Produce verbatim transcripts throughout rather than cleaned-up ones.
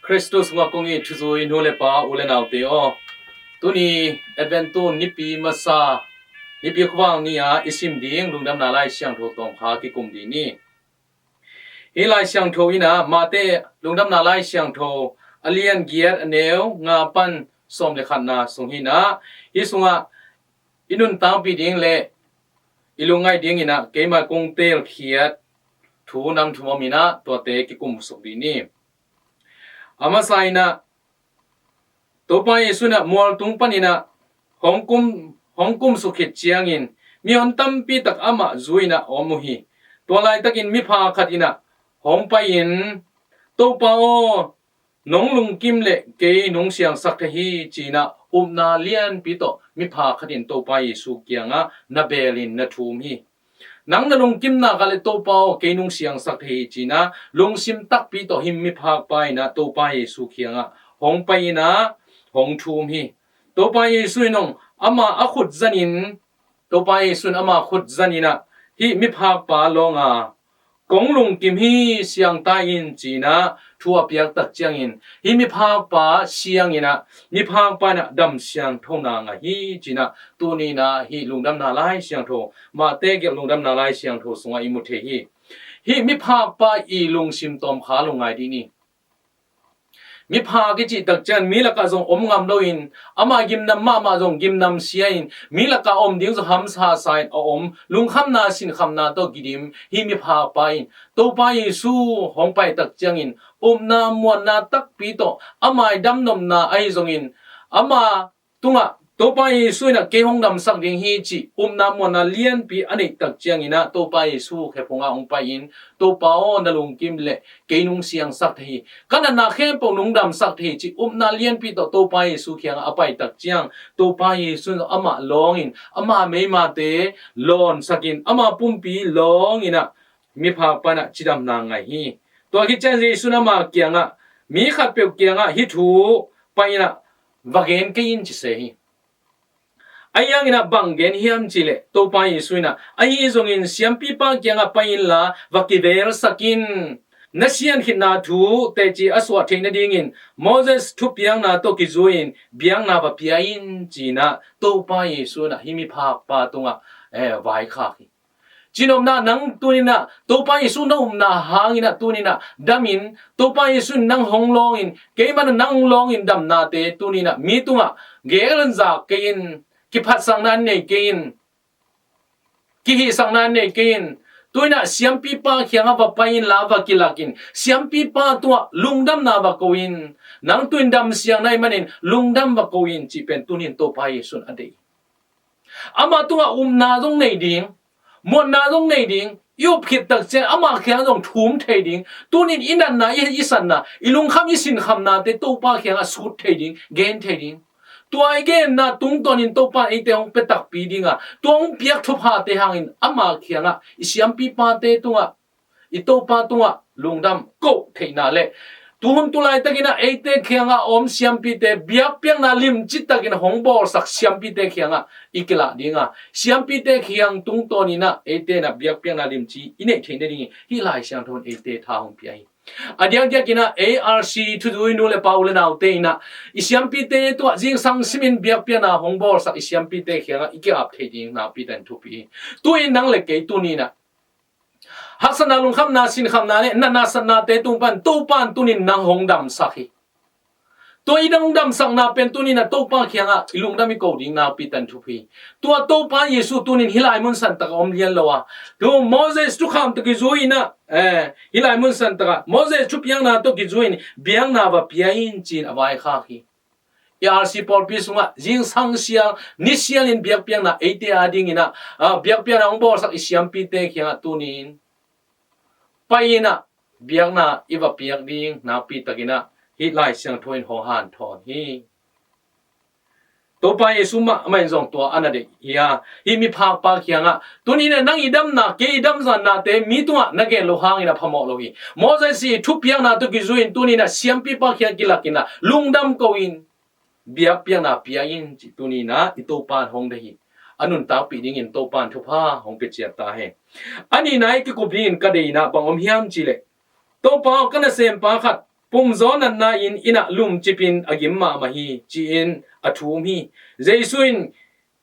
Kristus sungah kong it thuzui nu le pa, u le naute aw, tuni Advent tun nipi masa, nipi khuavak ni-a i sim ding Lungdamna Lai Siangtho tawmkha kikum ding ni. Hih Lai Siangtho in ah, Mate Lungdamna Lai Siangtho a lian giat, a neu nga pan sawm le khatna sung hi-in ah, hih sungah i nuntakpih ding le i lungngaih dingin ah keimah kong teelkhiat thu nam thum om in ah, tuate kikum suk ding ni. A masa in ah, Topa Jesu in ah mualtung panin ah hong kum, hong kumsuk khit ciangin mihon tampi tak amah zui-in ah a om uh hi. Tua laitakin miphak khat in ah hong pai-in, "Topa aw, nong lungkim leh kei nong siangsak thei hi," ci-in ah upna lianpi tawh miphak khat in Topa Jesu kiangah na belin na thum hi. "Nang na lungkim nak leh Topa aw, kei nong siangsak thei hi," ci-in ah lungsim takpi tawh hih miphakpa in ah Topa Jesu kiangah hong pai-in ah hong thum hi. Topa Jesu in hong ama a khut zanin, Topa Jesu in ama khut zanin ah hih miphakpa lawng a, "Kong lungkim hi, siang ta in," ci-in ah thu a piak tak ciangin hih miphakpa siang in ah, miphakpa in ah dam siangthona ngah hi, ci-in ah tuni in ah hih Lungdamna Lai Siangtho, Mate gelh Lungdamna Lai Siangtho sungah i mu thei hi. Hih miphakpa i lungsim tawmkha lungngai ding ni. Miphak i cih tak ciang mi lakah zong om ngam loin, ama gimnam mahmah zong gimnam sia-in, mi lakah om ding zong hamsa sa-in a om, lungkhamna sinkhamna tawh kidim hih miphakpa in Topa Jesu hong pai tak ciangin upna muanna takpi tawh ama i damnopna ahi zongin, ama tungah Topa Jesu in ah kei hong damsak ding hi cih upna muanna lianpi a neih tak ciangin ah Topa Jesu khephungah hong pai-in, "Topa aw, na lungkim leh kei nong siangsak thei hi. Ka natna khempeuh nong damsak thei hi," cih upna lianpi tawh Topa Jesu kiangah a pai tak ciang, Topa Jesu in amah lawngin, ama meimate lawnsakin, ama pumpi lawngin ah miphakpa in ah cidamna ngah hi. Tua khit ciang Jesu in ama kiangah, "Mi khatpeuh kiangah hih thu pai-in ah va gen kei in," ci se hi. Ahi hangin ah bang gen hiam cih leh, Topa Jesu in ah, "Ahi zongin siampipa kiangah pai inla va kivelsak in. Na sian khitna thu teci a suah theih nadingin Moses thupiakna tawh kizui-in biakna va pia in," ci-in ah Topa Jesu in ah hih miphakpa tungah, eh, vaikhak hi. Cinopna, nang tuni-in ah Topa Jesu na upna hangin ah tuni-in ah damin, Topa Jesu in nang hong lawngin, keimah in nang hong lawngin damnate tuni-in ah mi tungah gelzak kei in, kiphatsakna nei kei in, kihihsakna nei kei in. Tuni-in ah siampipa kiangah va pai inla va kilak in, siampipa tungah lungdamna va ko in. Nang tu-in damsiang na hih manin lungdam va ko in, cih pen tuni-in Topa Jesu in a deih. Ama tungah upna zong nei ding, muanna zong nei ding, i up khit tak ciang ama kiang zong thum thei ding. Tuni-in i natna, i, i satna, i lungkham, i sinkhamnate Topa kiangah sut thei ding, gen thei ding. Tua i genna tungtawnin Topa in eite hong pia takpi ding a, tua hong piak thuphate hangin ama kiangah, i siampipate tungah, i Topa tungah lungdam koh theihna le tu hun tu laitakin ah eite kiangah a om siampite, biakpiakna limci takin hong bawlsak siampite kiangah i kilah ding a, siampite kiang tungtawnin ah eite in ah biakpiakna limci i neih theih nadingin hih Lai Siangtho in eite tha hong pia hi. A diakdiakin ah A R C thuzui nu le pa, u le naute in ah i siampite tungah zingsang simin biakpiakna hong bawlsak i siampite kiangah i ki-ap theih ding nakpi takin thupi hi. Tu-in nang le kei tuni-in ah haksatna, lungkhamna, sinkhamna le natna satnate tung pan Topa in tuni-in nang hong damsak hi. Tua i nang damsakna pen tuni-in ah Topa kiangah i lungdam i ko ding nakpi takin thupi hi. Tua Topa Jesu tuni-in hih lai mun santak ah om lian lo a, tu Moses thukham tawh kizui-in ah, eh, hih lai mun santak ah Moses thupiakna tawh kizui-in biakna va pia in, ci-in a vaikhak hi. I R C pawlpi sungah zingsang sial, ni sialin biakpiakna eite adingin ah, ah, biakpiakna hong bawlsak i siampite kiangah tuni-in pai-in ah biakna i va piak ding nakpi takin ah hih Lai Siangtho in hong hanthawn hi. Topa Jesu mahmah in zong tua a na deih hi a, hih miphakpa kiangah, tuni-in ah nang i damna, kei i damsaknate mi tungah na gen loh hangin a phamawh lo hi. Moses i thupiakna tawh kizui-in tuni-in ah siampipa kiang kilakin ah lungdam ko in, biakpiakna pia in, ci tuni-in ah i Topa in hong deih hi. A nuntakpih dingin Topa in thupha hong pia ciat ta hen. A nihna i kikup dingin ka deihna bang om hiam cih leh, Topa aw, ka nasempa khat pumzaw natna in inn ah lumcipin a gim mahmah hi, ci-in a thum hi. Jesu in,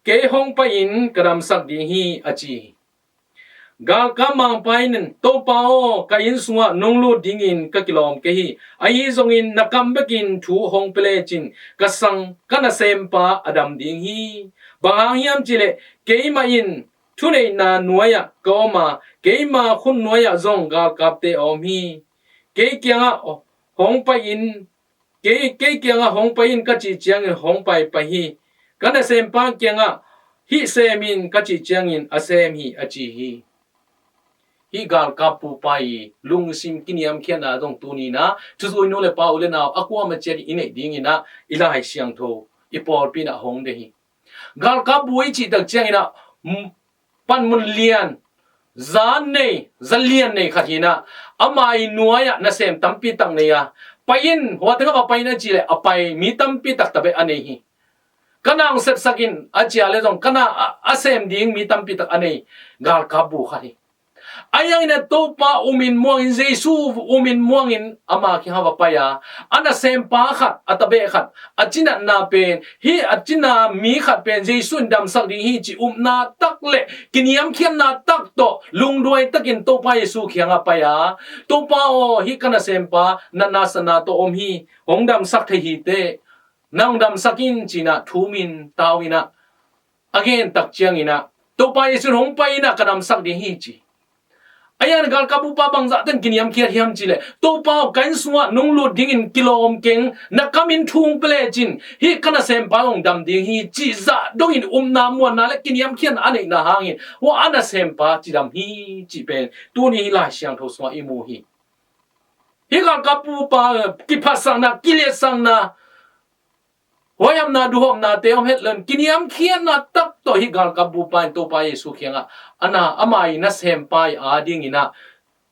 "Kei hong pai-in ka damsak ding hi," a ci hi. Galkap mangpa in, "Topa aw, ka inn sungah nong lut dingin ka kilawm kei hi. Ahi zongin na kam bekin thu hong pia lecin ka sang, ka nasempa a dam ding hi. Bang hang hiam cihleh keimah in thuneihna nuai-ah ka om a, keima khut nuai-ah zong galkapte a om hi. Kei kiangah hong pai-in, kei, kei kiangah hong pai in ka cih ciangin hong pai pai hi. Ka nasempa kiangah hih sem in ka cih ciangin a sem hi," a ci hi. Hih galkap pupa i lungsim kiniamkhiatna zong tuni-in ah thuzui nu le pa, u le nau, a kuamah ciat i neih dingin ah i Lai Siangtho, i pawlpi-in ah hong deih hi. Galkap bu i cih tak ciangin ah, mm, panmun lian, za nei, za lian nei khat hi-in ah, ama i nuai-ah nasem tampi tak nei a, "Pai in, hua tengah va pai in," a cih leh a pai mi tampi tak tabeh a nei hi. "Ka na hong sepsak in," a cih leh zong ka na a, a sem ding mi tampi tak a nei galkap bu khat hi. Ahi zongin ah Topa um in muangin, Jesu um in muangin ama kiangah va pai a, a nasempa khat, a tabeh khat, a cinatna pen, hih a cina mi khat pen Jesu in damsak ding hi cih upna tak le kiniamkhiatna tak tawh lungduai takin Topa Jesu kiangah pai a, "Topa aw, hih ka nasempa natna satna tawh om hi, hong damsak thei hi teh, nang damsak in," ci-in ah thum in, tau in ah, a gen tak ciangin ah, "Topa Jesu in hong pai in ah ka damsak ding hi," ci. Ahi zongin galkap bupa bangzah teng kiniamkhiat hiam cihleh, "Topa aw, ka inn sungah nong lut dingin kilawm keng, na kam in thu hong pia lecin hih ka nasempa hong dam ding hi," cih zah dongin upna muanna le kiniamkhiatna a neihna hangin hua a nasempa cidam hi cih pen tuni hih Lai Siangtho sungah i mu hi. Hih galkap bupa kiphatsakna, kiliatsakna, huaihamna, duhhopnate om het loin kiniamkhiatna tak tawh hih galkap bupa in Topa Jesu kiangah a na, ama i nasempa i adingin ah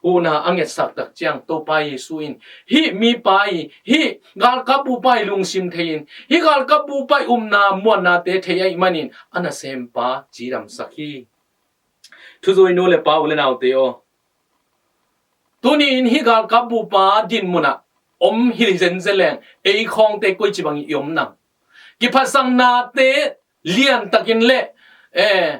huhna a ngetsak tak ciang, Topa Jesu in hih mipa i, hih galkap bupa i lungsim thei in, hih galkap bupa i upna muannate thei ahih manin a nasempa cidamsak hi. Thuzui nu le pa, u le naute aw, tuni-in hih galkap bupa dinmun ah om hi zenzen leng, ei khawngte koici bangin i om nang? Kiphatsaknate liantakin le, eh,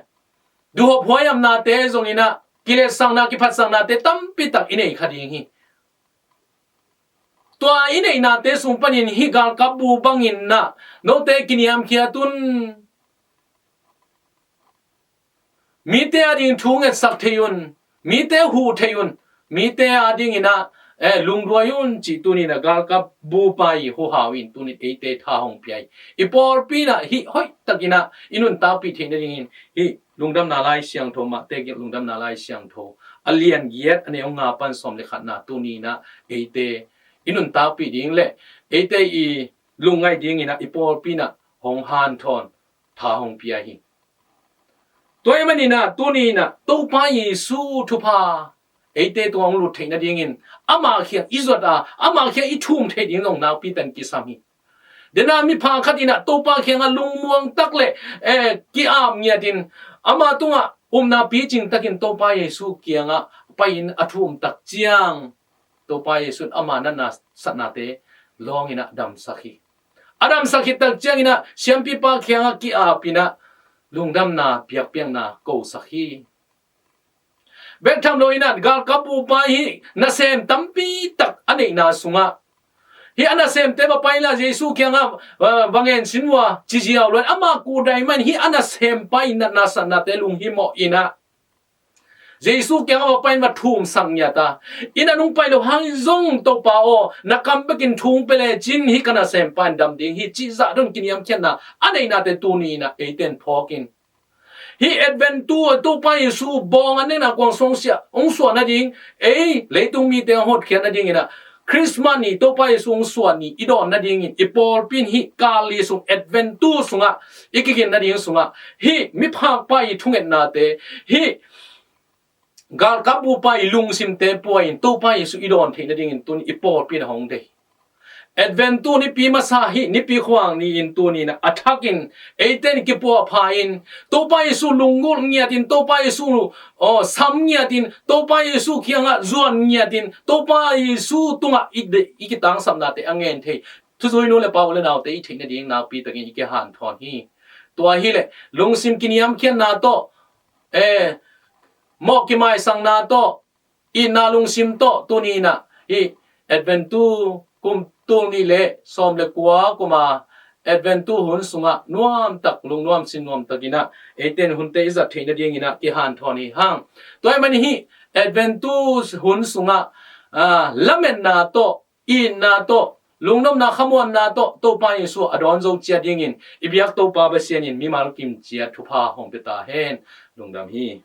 duhhop huaihamnate zongin ah, kiliatsakna, kiphatsaknate tampi tak i nei kha ding hi. Tua i neihnate sung panin hih galkap bu bangin ah note kiniamkhiat un, mite ading thu ngetsak thei un, mite huh thei un, mite adingin ah, eh, lungduai un cih tuni-in ah galkap bupa i huhau in tuni-in eite tha hong pia hi. I pawlpi-in ah hih hoihtakin ah i nuntakpih theih nadingin hih Lungdamna Lai Siangtho, Mate gelh Lungdamna Lai Siangtho a lian giat, a neu nga pan sawm le khatna tuni-in ah eite i nuntakpih ding le eite i lungngaih dingin ah i pawlpi-in ah hong hanthawn, tha hong pia hi. Tua ahih manin ah tuni-in ah Topa Jesu thupha eite tungah hong lut theih nadingin, ama kiang i zuat a, ama kiang i thum theih ding zong nakpi takin kisam hi. Dena miphak khat in ah Topa kiangah lungmuang tak le, eh, ki-ap ngiatin, ama tungah upna picing takin Topa Jesu kiangah pai-in a thum tak ciang, Topa Jesu in ama natna satnate lawngin ah damsak hi. A damsak khit tak ciangin ah siampipa kiangah ki-apin ah lungdamna biakpiakna kosak hi. Bek tham loin ah galkap bupa hih nasem tampi tak a neihna sungah, hih a nasemte va pai inla Jesu kiangah, ah, va ngen sin uh a, ci ziau loin, ama kudai mah in hih a nasempa i natna satnate lunghimawh in ah Jesu kiangah va pai-in va thumsak ngiat a, inn ah nong pai loh hangin zong Topa aw, na kam bekin thu hong pia lecin hih ka nasempa in dam ding hi, cih zah dong kiniamkhiatna a neihnate tuni-in ah eite in phawk in, hih Advent tu, Topa Jesu bawng an nekna kuang sung siah hong suah nading, ei leitung mite hong hotkhiat nadingin ah Christmas ni, Topa Jesu hong suah ni i dawn nadingin i pawlpi in hih kal li sung, Advent tu sungah i kigen nading sungah hih miphakpa i thungetnate, hih galkap bupa i lungsimte pua-in Topa Jesu i dawn theih nadingin tun i pawlpi in ah hong deih. Advent tu nipi masa hi, nipi khuang ni-in tuni-in a thakin eite in kipuahpha in, Topa Jesu lunggulh ngiatin, Topa Jesu, aw, sam ngiatin, Topa Jesu kiangah zuan ngiatin, Topa Jesu tungah i de-, i kitangsapnate a ngen thei thuzui nu le pa, u le naute i theih nading nakpi takin i kihanthawn hi. Tua hileh lungsim kiniamkhiatna tawh, eh, mawh kimaisangna tawh, itna lungsim tawh tuni-in ah hih Advent tu kum tul nih le sawm le kua kuma Advent tu hun sungah nuamtak, lungnuam sinnuam takin ah eite in hunte i zat theih nadingin ah kihanthawn hi hang. Tua ahih manin hih Advent tu hun sungah, ah, lametna tawh, itna tawh, lungnopna khamuanna tawh Topa Jesu a dawn zo ciat dingin i biak Topa Pasian in mimal kim ciat thupha hong pia ta hen. Lungdam hi.